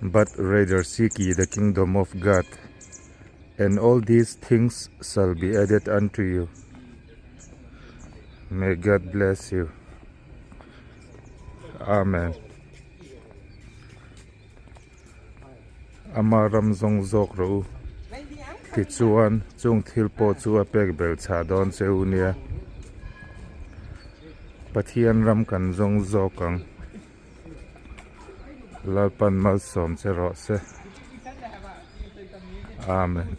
But rather seek ye the kingdom of God, and all these things shall be added unto you. May God bless you. Amen. Ama ram zawng zawk rawh u. Tichuan, chung thil pawh chu a pek belh chhah dawn che u nia. Pathian ram kan zawng zawk ang. Lalpan malsawm che rawh se. Amen.